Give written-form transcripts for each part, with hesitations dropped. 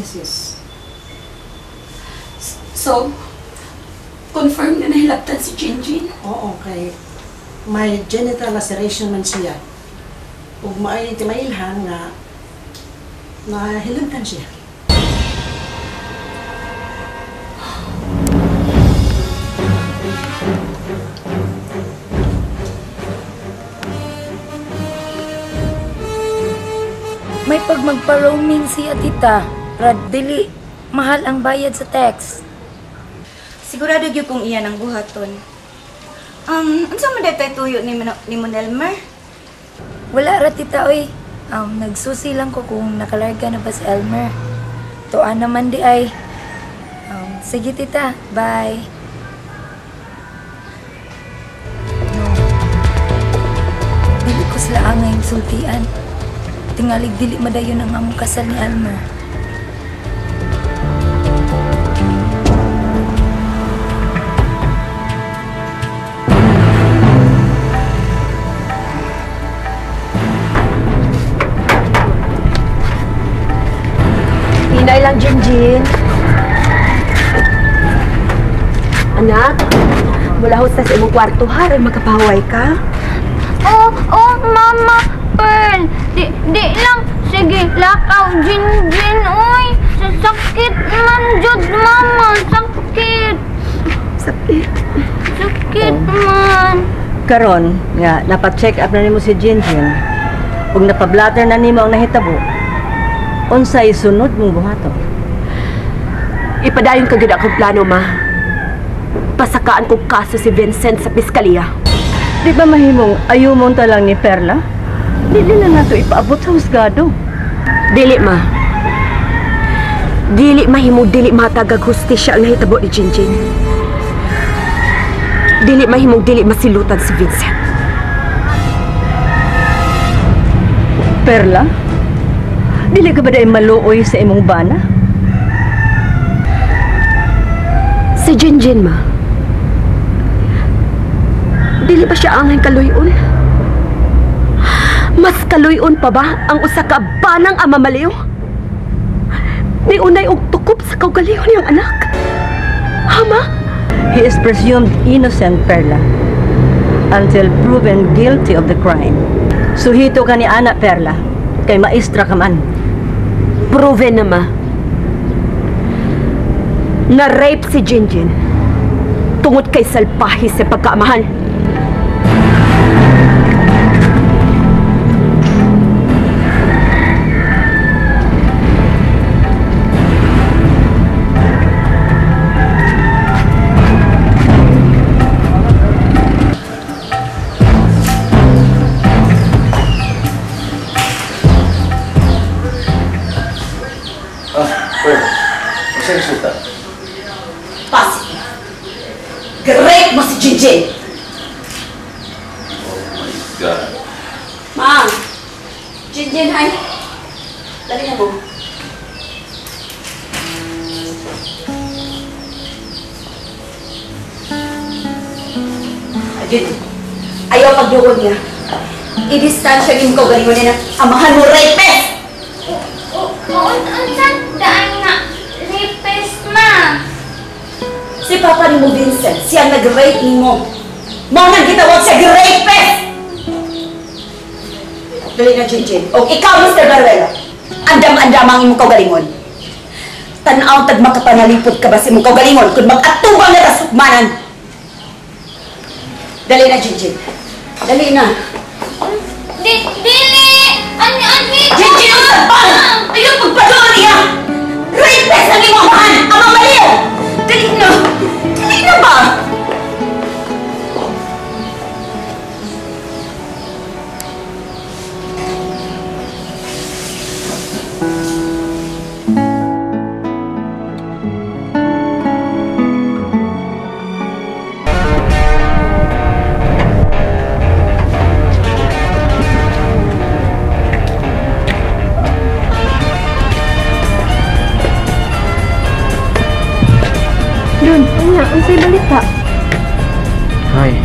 misis. So, confirm na nahilabtan si Jinjin? Oo, kay may genital laceration man siya. Ug maay timailhan nga nahilabtan siya. May pag magpa-roaming siya, tita. Rad, dili. Mahal ang bayad sa text. Sigurado gyud kung iyan ang buhaton. Unsa man day tuyo ni ni Elmer? Wala ra, tita, oy. Nagsusi lang ko kung nakalarga na ba si Elmer. Tuan naman di ay. Sige, tita. Bye. No. Dili ko sila angay sultian. Tingalig dili madayon ang among kasal ni Elmer. Hinay lang, Jinjin. Anak, mula ho sa imong kwarto ha, rin magkapahuway ka. Oh, oh, Mama Pearl. Di lang. Sige, lakaw, Jinjin. Uy, sakit man jud, Mama. Sakit. Sakit. Sakit man. Karon nga napa-check up na nimo si Jinjin. Ug napablatter na nimo ang nahitabo. Unsay sunod mong buhaton? Ipadayon ka gid akong plano, ma. Pasakaan kong kaso si Vincent sa piskalya. Di ba mahimong ayumon ta lang ni Perla? Dili na nato ipaabot sa husgado. Dili, ma. Dili mahimong dili matagag hustisya ang nahitabo ni Jinjin. Dili mahimong dili masilutan si Vincent. Perla? Dili ka ba dahil maluoy sa imong bana? Si Jinjin, ma. Dili ba siya angay kaluyon? Mas kaluyon pa ba ang usa ka banang amamaliw? Ni unay og tukop sa kaugalingon niyang anak. Hama? He is presumed innocent, Perla, until proven guilty of the crime. Suhito ka ni Ana, Perla, kay maestra ka man. Proven na, ma. Na-rape si Jinjin tungod kay salpahe sa pagkaamahan. Pasig. Great mo si Jinjin! Oh my God. Ma'am! Jinjin, hi! Dali na mo. Jinjin, ayaw pagduol niya. I-distansya yung kaugalingon niya na amahan mo rapist! Unsa daan nga rapist, ma? Si Papa ni mo, Vincent, siya nag-rape ni mo. Mao nang gitawag siya rapist! Dali na, Jinjin. O ikaw, Mr. Baruelo, andam-andam ang imong kaugalingon. Tan-aw tag makapanalipod ka ba sa imong kaugalingon kung mag-atubang na tasukmanan. Dali na, Jinjin. Dali na. Dili! Ani! Jinjin, ang sampal! Ayaw pagpadoon niya! Rapist ang imong amahan! Ang mamaliw! Dali na! Dali na ba? Dun, anya, unsay balita? Hay.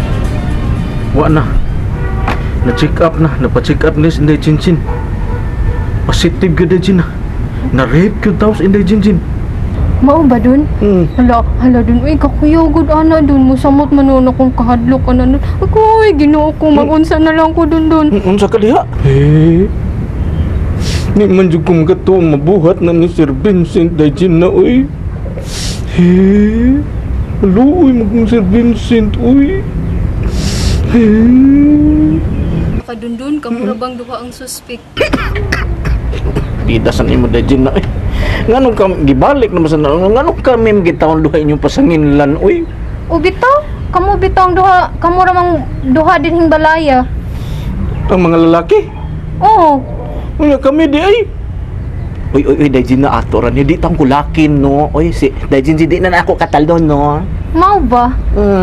Wa na. Na-check up na, napa-check up ni si Chinchin. Positive gyud na. Na-rape gyud daw si Inday Jinjin. Mao ba dun? Hala, hala dun. Uy, kakuyogod ana dun. Musamot man nun akong kahadlok ana dun. Akoy, Ginoo ko, mag-unsa na lang ko dun dun. Unsa ka diha? Eh. Ni man jud ko makatuo mabuhat na ni Sir Vincent day na oy. Eh. Luoy magong Sir Vincent oy. Eh. Kadundun, kamura bang duha ang suspect? Pidasan nimo day na oy. Nganong ka gibalik naman sa nganong kami gitawon duha inyong pasanginlan oy. O bitaw, kamo bitaw ang duha, kamo ra mang duha dinhing balaya. Ang mga lalaki? Oo. Unya kami di ay. Uy, uy, uy, Dayjin na ato ra ni di tang kulakin no. Uy, si Dayjin si di na na ako katalon no. Mao ba?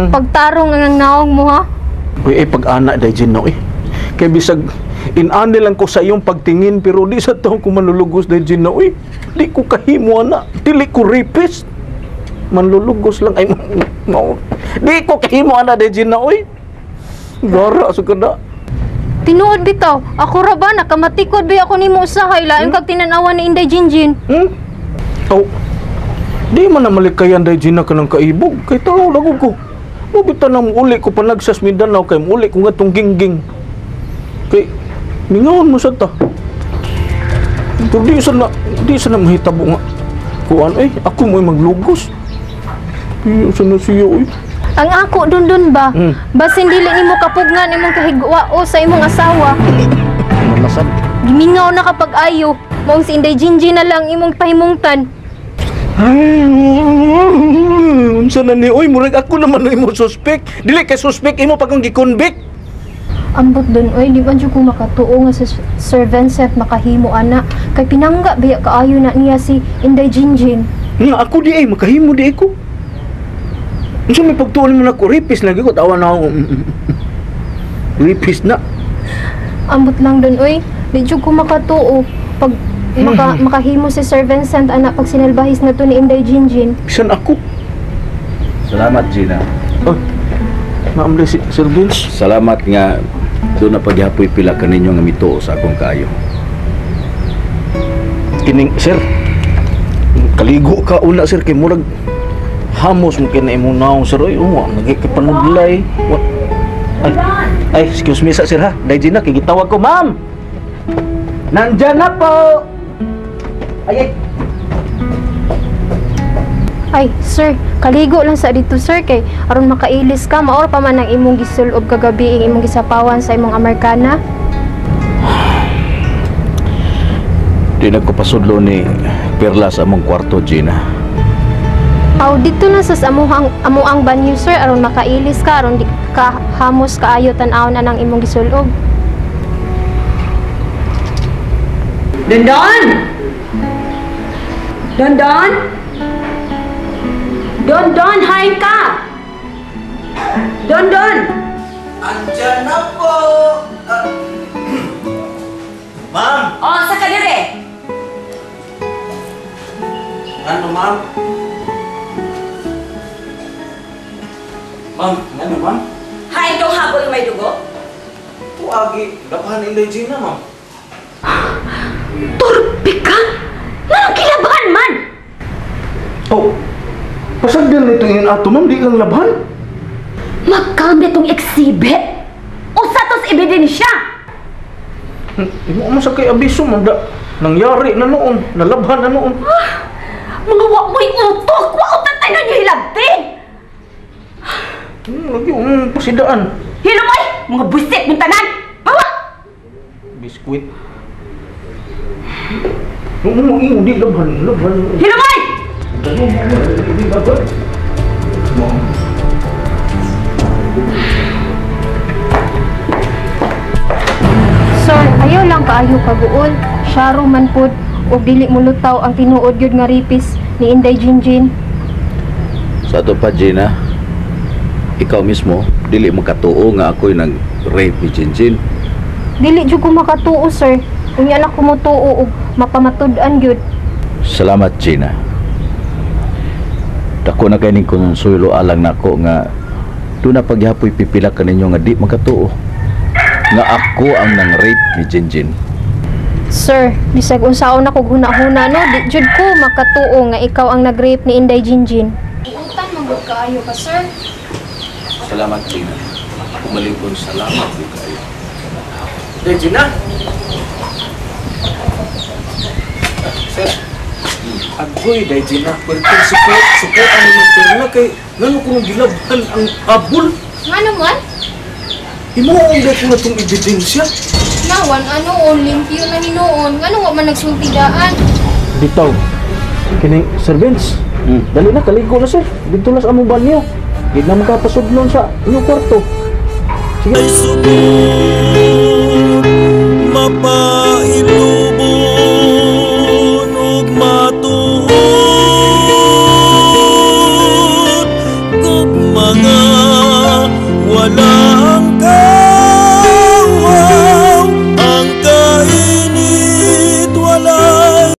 Pagtarong ang naong mo ha? Uy, ay pag-ana Dayjin no eh. Kay bisag inani lang ko sa iyong pagtingin pero di sa taong ko manlulugos Dayjin no uy. Di ko kahimo ana, dili ko rapist. Manlulugos lang ay no. Di ko kahimo ana Dayjin na uy. Gara sa kada. Tinuod bitaw, ako ra ba nakamatikod ba ako nimo usahay lain kag tinan-awan ni Inday Jinjin. Hmm? Oh. Di man na malikayan Dayjin na kanang kaibog kay tao lagog ko. Mubita na uli ko panagsas Mindanao kay muli ko ngatong gingging. Kay mingawon mo sa ta. Pero di sa na mahitabo nga. Kuan eh, ako mo'y maglugos. Di sa na siya oy. Ang ako dun ba? Basin dili nimo kapugnan imong kahigwao sa imong asawa. Nalasan. Gimingaw na kapag ayo, maong si Inday Jinjin na lang imong pahimungtan. Ay, unsa na ni oy, murag ako naman ang imo suspect. Dili kay suspect imo pag kong gi-convict. Ambot dun oy, di man jud ko makatuo nga si Sir Vincent makahimo ana kay pinangga biya kaayo na niya si Inday Jinjin. Nga ako di ay makahimo di ko. Unsa may pagtuon mo nako rapist lagi ko tawa na ako. Rapist na. Ambot lang dun oy, di jud ko makatuo pag makahimo si Sir Vincent ana pag sinalbahis na to ni Inday Jinjin. Bisan ako. Salamat, Gina. Oh. Maamli si Sir Vince. Salamat nga doon na paghapoy pila kaninyo nga mituo sa akong kaayo. Kining sir. Kaligo ka una sir kay murag hamos mo kay na imong naong sir oy. Oh, nagkipanudlay. Ay, ay, excuse me sa sir ha. Dai Gina kay gitawag ko, ma'am. Nandyan na po. Ay, ay. Ay, sir, kaligo lang sa dito, sir, kay aron makailis ka, maor pa man ang imong gisulob kagabi, ang imong gisapawan sa imong Amerikana. Di nagkapasudlo ni Perla sa among kwarto, Gina. Aw, dito lang sa amuang banyo, sir, aron makailis ka, aron di ka hamos kaayo tan-awon na ng imong gisulob. Dondon! Dondon! Dondon, hain ka! Dondon! Andyan na po! Ma'am! Oh, sa kadire! Ano, ma'am? Ma'am, ano, ma'am? Hain tong habol may dugo? Tuagi, labahan Inday Gina, ma'am. Turpi ka! Nganong kilabahan man? Oh, pasagdan nito yung ato, ma'am. Di kang labhan. Magkamit tong exhibit! Usa tos ebidensya! Imo mo sa kay abiso, ma'am. Da, nangyari na noon. Nalabhan na noon. Ah, mga wa mo'y utok! Wa utatay na niyo hilabtin! Lagi, pasidaan. Hilom ay! Mga buisit mong tanan! Bawa! Biskuit. Yung di labhan, labhan. Hilom ay! Di labhan. Sir, ayaw lang kaayo kaguol. Syaro man pud og dili mo lutaw ang tinuod gyud nga ripis ni Inday Jinjin. Sa ato pa, Gina, ikaw mismo, dili mo katuo nga ako'y nag-rape ni Jinjin. Dili jud ko makatuo, sir. Unya na ko motuo og mapamatud-an gyud. Salamat, Gina. Dako na kay ning konsuelo alang nako nga doon na paghapoy pipila kaninyo nga di makatuo nga ako ang nang-rape ni Jinjin. Sir, bisag unsaon na kog huna-huna no, di jud ko makatuo nga ikaw ang nag-rape ni Inday Jinjin. Utan man gud kaayo ka, sir. Salamat, Gina. Kumalipon, salamat din kayo. Day Gina. Sir, agoy Day Gina, perting support, support ang imong perla kay ngano kuno gilabhan ang abol. Ngano man? Himuon day ko na tong ebidensya. Nawan ano on limpyo na hinuon. Ngano wa man nagsulti daan? Bitaw. Kini Sir Vince. Dali na kaligo na sir. Dito na sa among banyo. Di na makapasudlon sa inyong kwarto. Sige. Ay,